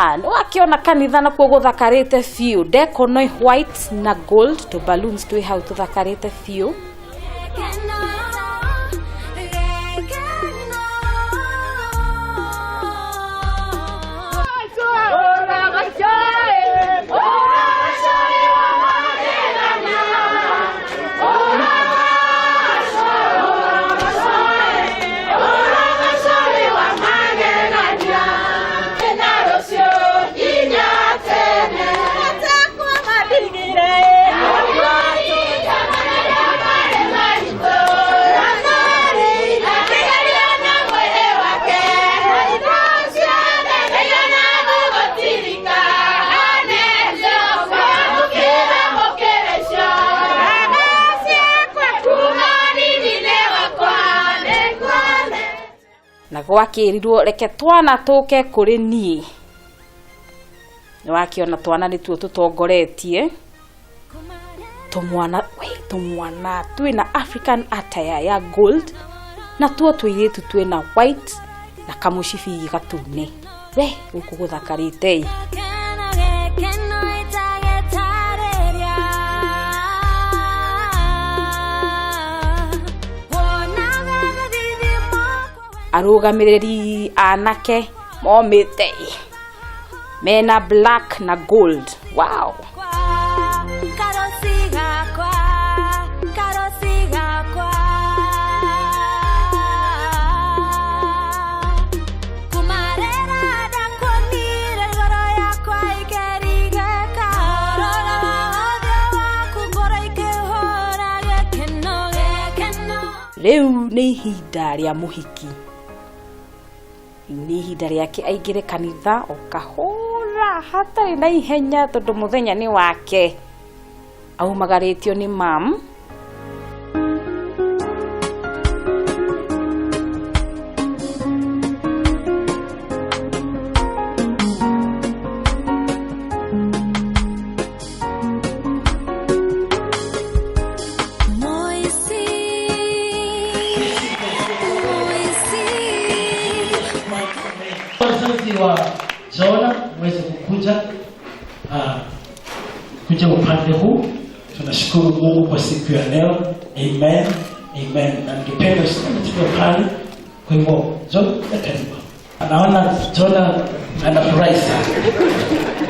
Aha, nĩwakĩona kanitha nakuo gũthakarĩte biũ, deco nĩ white na gold, tũ balloons twĩ hau tũthakarĩte biũ. Na gwakĩrirwo reke twana tũke kũrĩ niĩ. Nĩwakĩona twana nĩtuo tũtongoretie. Tũmwana, we, tũmwana twĩna African attire ya gold, na tuo tũirĩtu twĩna white na kamũcibi gatune. We, gũkũ gũthakarĩte ĩ. Arũgamĩrĩri anake momĩte ĩ, mena black na gold. Wow. Rĩu nĩ ihinda rĩa mũhiki, nĩ ihinda rĩake aingĩre kanitha o kahora hatarĩ na ihenya tondũ mũthenya nĩ wake, aumagarĩtio nĩ mam. Wazazi wa Jonah muweze kukuja, kuja upande huu. Tunashukuru Mungu kwa siku ya leo. Amen. Amen. Na ningependa usimame pale. Kwa hivyo Jonah, karibu. Naona Jonah anafurahi sana.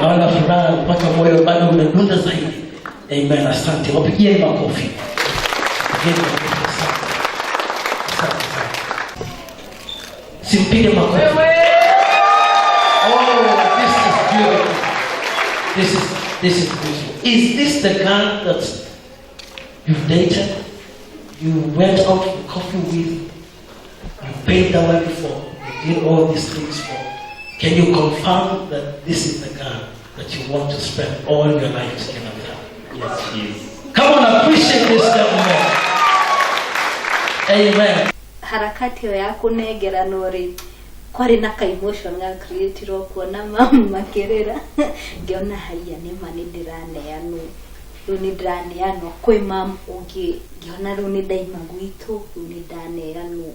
Naona furaha mpaka moyo bado umedunda zaidi. Amen. Asante. Wapigieni makofi. Wapigieni makofi. Asante. Asante sana. Simpige makofi. Oh, this is beautiful. This is beautiful. Is this the girl that you've dated? You went out for coffee with? You paid the money for? You did all these things for? Can you confirm that this is the girl that you want to spend all your life together with her? Yes, she is. Come on, appreciate this young man. Amen. Harakati ĩyo ya kũnengeranwo rĩ, kwarĩ na ka emotion ga create-irwo kuona mamu makĩrĩra. Ngĩona haiya nĩ ma nĩ ndĩraneanwo. Rĩu nĩ ndĩraneanwo kwĩ mamu ũngĩ. Ngĩona rĩu nĩ ndaima gwitũ, rĩu nĩ ndaneanwo.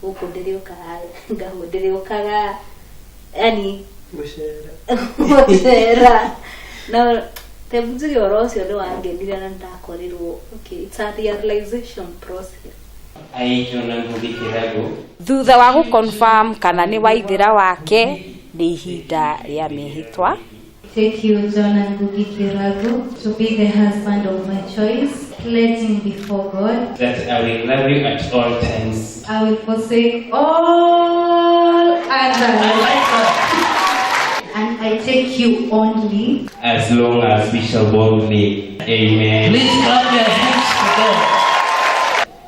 Gũkũ ndĩrĩũkaga, ngahũ ndĩrĩũkaga, yani Gũcera. Gũcera. Na tebu njuge ũhoro ũcio nĩ wangenire na ndakorirwo, okay, it's a realization process. I, Jonah Ngugi Kiragu. Thutha wa gũconfirm kana nĩ waithĩra wake, nĩ ihinda rĩa mĩhĩtwa. Take you, Jonah Ngugi Kiragu, to be the husband of my choice, pledging before God that I will love you at all times. I will forsake all others. I like that. And I take you only as long as we shall both live. Amen. Please clap your hands to God.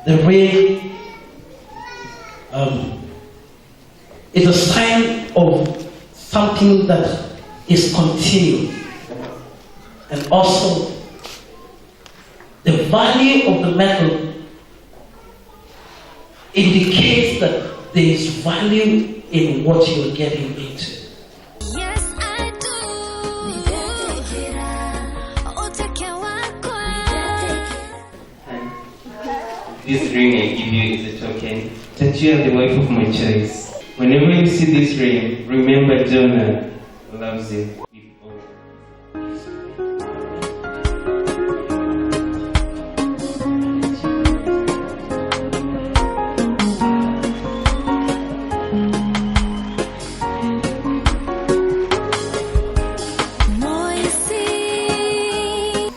The ring is a sign of something that is continued, and also the value of the metal indicates that there is value in what you're getting into. Yes, I do. This ring I give you is a token that you are the wife of my choice. Whenever you see this ring, remember Jonah. loves you with all his might.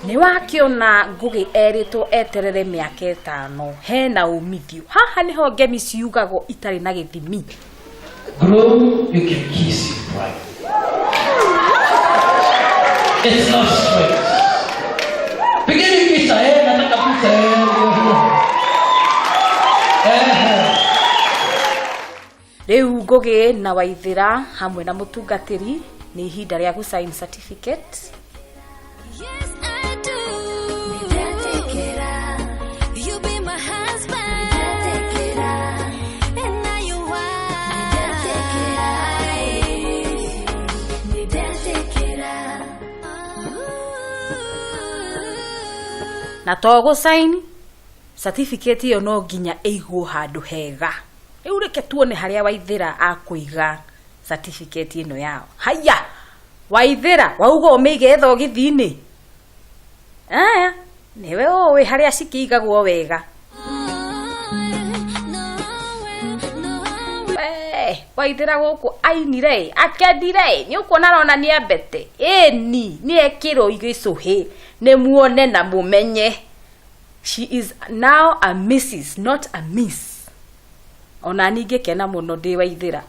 Nĩ wakiona Ngugi erĩtwo eterere mĩaka 5 hena umithio. Haha nĩho ngemi ciugagwo itarĩ na gĩthimi. Groom, you can kiss your bride. It's not straight. Pigeni picha, nataka picha, Rĩu Ngugi na Waithĩra hamwe na mũtungatĩri nĩ ihinda rĩa gũ sign certificate. Yes, I do. You be my husband. And now you wife. Na to gũ sign certificate ĩyo no nginya ĩigwo handũ hega. Rĩu reke tuone harĩa Waithĩra akũiga certificate ĩno yao. Haya, Waithĩra wauga ũmĩige thogithi-inĩ. Aya, nĩwe ũĩ harĩa cikĩigagwo wega. Waithĩra gũkũ ainire, akendire, nĩ ũkuona arona nĩ ambete. Ĩni, nĩ ekĩrwo gĩcũhĩ, nĩ muone na mũmenye. She is now a Mrs, not a Miss. Ona niĩ ngĩkena mũno ndĩ Waithĩra.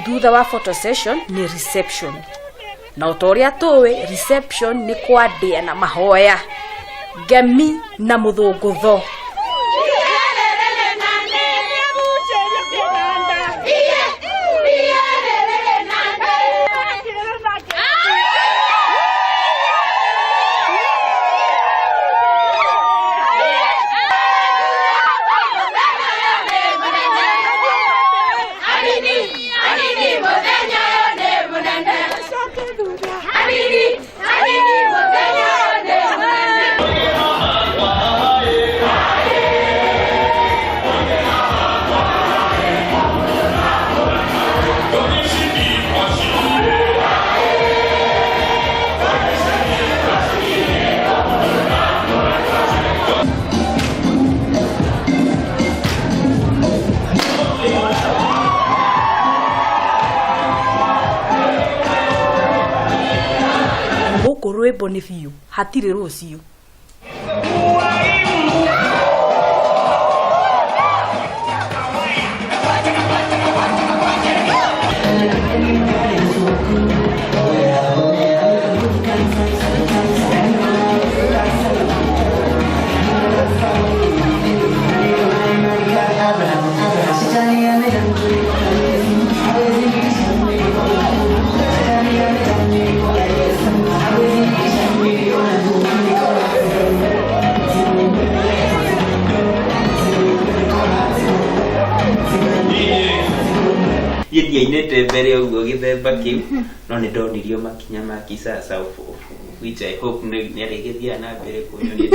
Thutha wa photo session ni reception. Na ũta ũrĩa tũĩ reception nĩ kwandĩa na mahoya, ngemi na mũthũngũtho. Gũkũ rwĩmbo nĩ biũ, hatirĩ rũciũ. Ndiainĩte mbere ũguo gĩthemba kĩu, no nĩ ndonirio makinya ma kisasa, which I hope nĩ arĩgĩthiaga na mbere kũnyonia.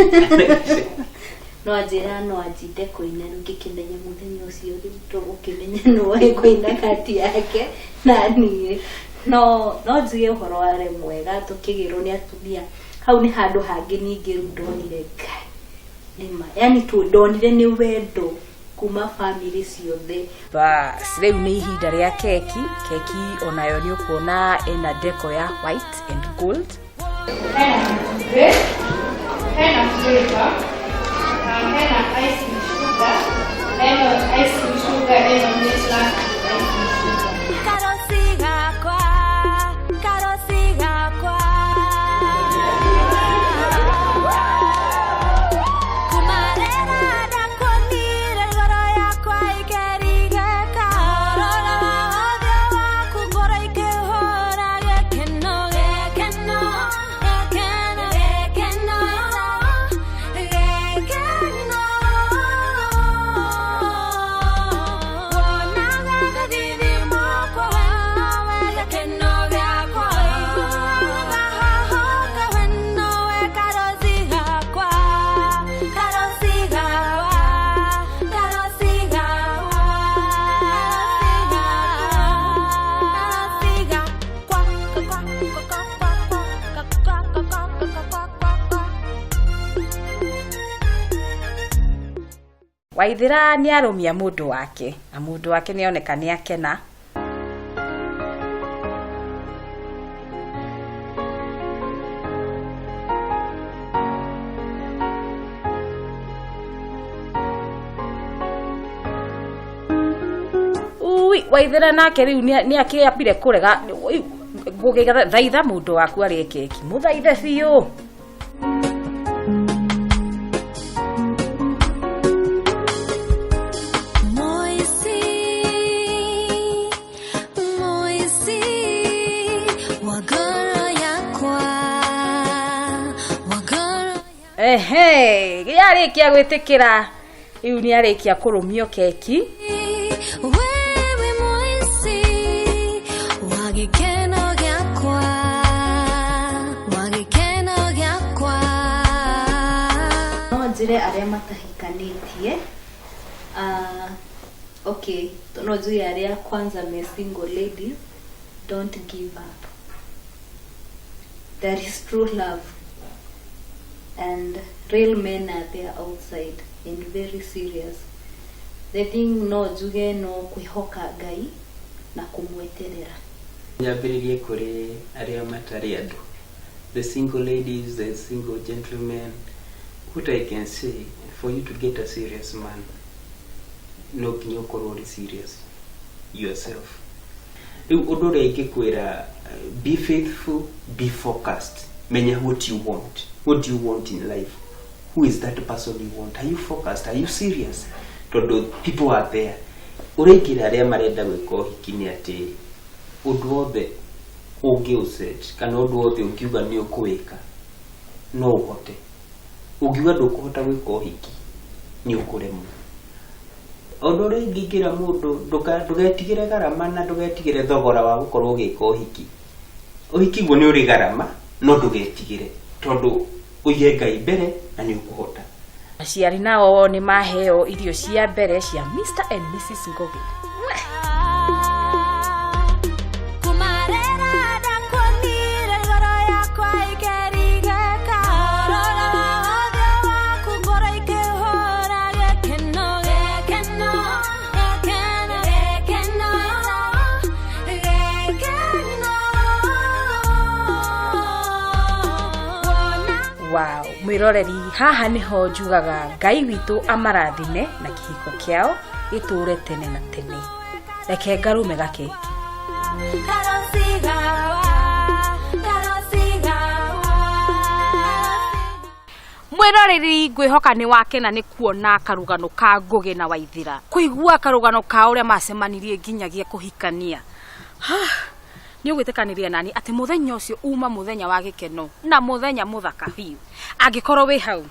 No anjĩra no anjinde kũina, rĩu ngĩkĩmenya mũthenya ũcio rĩu tũgũkĩmenya nĩwe kũina kati yake na niĩ. No njuge ũhoro warĩ mwega, tũkĩgĩrwo nĩ atumia. Hau nĩ handũ hangĩ ningĩ rĩu ndonire Ngai nĩma, yani tu ndonire nĩ wendo kuma bamĩrĩ ciothe. Bas, rĩu nĩ ihinda rĩa keki. Keki onayo nĩ ũkuona ĩna deco ya white and gold. Hena matumbĩ, hena flavor, na hena icing sugar, ĩno icing sugar ĩno nĩ black icing sugar. Karosi gakwa, karosi gakwa. Kumarera ndakuonire ngoro yakwa ĩkĩrigĩka. Rora ũthiũ waku ngoro ikĩhũra gĩkeno, gĩkeno, gĩkeno, gĩkeno, gĩkeno. Wonaga gĩthithimo kwa wendo we gĩkeno gĩakwa. Iguaga hahoka wendo we karosi gakwa, karosi gakwa, karosi gakwa, karosi gakwa, kwa, kwa, kwa, kwa, kwa, kwa, kwa, kwa, kwa, kwa. Waithĩra nĩ arũmia mũndũ wake na mũndũ wake nĩ oneka nĩ akena. Ui, Waithĩra nake rĩu nĩ akĩambire kũrega gũgĩthaitha mũndũ waku arĩe keki, mũthaithe biũ. Moisi, Moisi, wagoro yakwa, wagoro. Ehe, yarĩkia gwĩtĩkĩra rĩu nĩ arĩkia kũrũmio keki. Wewe Moisi, wagikeno gyakwa, wagikeno gyakwa. No njĩre arĩa matahikanĩtie, okay, no njuge arĩa kwanza me single ladies, don't give up. There is true love and real men are there outside and very serious. The thing no njuge no kwĩhoka Ngai na kũmweterera. Nyambĩrĩrie kũrĩ arĩa matarĩ andũ, the single ladies, the single gentlemen. What I can say, for you to get a serious man, no nginya ũkorwo ũrĩ serious yourself. Rĩu ũndũ ũrĩa ingĩkwĩra, be faithful, be focused, menya what you want. What do you want in life? Who is that person you want? Are you focused? Are you serious? Tondũ people are there. Ũrĩa ingĩra arĩa marenda gwĩka ũhiki nĩ atĩ ũndũ wothe ũngĩũset kana ũndũ wothe ũngiuga nĩ ũkũwĩka no ũhote. Ũngiuga ndũkũhota gwĩka ũhiki, nĩ ũkũremwo. Ũndũ ũrĩa ingĩingĩra mũndũ, ndũgetigĩre garama na ndũgetigĩre thogora wa gũkorwo ũgĩka ũhiki. Ũhiki guo nĩ ũrĩ garama, no ndũgetigĩre tondũ ũige Ngai mbere na nĩ ũkũhota. Aciari nao nĩ maheo irio cia mbere cia Mr and Mrs Ngugi. Kumarera ndakuonire ngoro yakwa ĩkĩrigĩka. Rora ũthiũ waku ngoro ikĩhũra gĩkeno, gĩkeno, gĩkeno, gĩkeno, gĩkeno. Wona Wow, mwĩroreri, haha nĩho njugaga Ngai witũ amarathime na kĩhiko kĩao gĩtũre tene na tene. Reke ngarume gakeki. Karosi gakwa, karosi gakwa. Mwĩroreri, ngwĩhoka nĩ wakena nĩ kuona karũgano ka Ngugi na Waithĩra, kũigua karũgano ka ũrĩa macemanirie nginyagia kũhikania. Nĩ ũgwĩtĩkanĩria nani atĩ mũthenya ũcio uma mũthenya wa gĩkeno na mũthenya mũthaka biũ. Angĩkorwo wĩ hau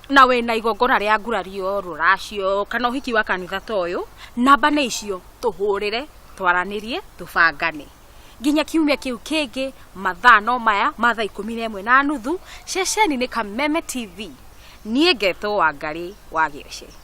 na wĩna igongona rĩa ngurario, rũracio kana ũhiki wa kanitha ta ũyũ, namba nĩ icio, tũhũrĩre, twaranĩrie, tũbangane. Nginya kiumia kĩu kĩngĩ, mathaa no maya ma thaa 11:30, ceceni nĩ Kameme TV. Niĩ ngetwo Wangarĩ wa Gĩoce.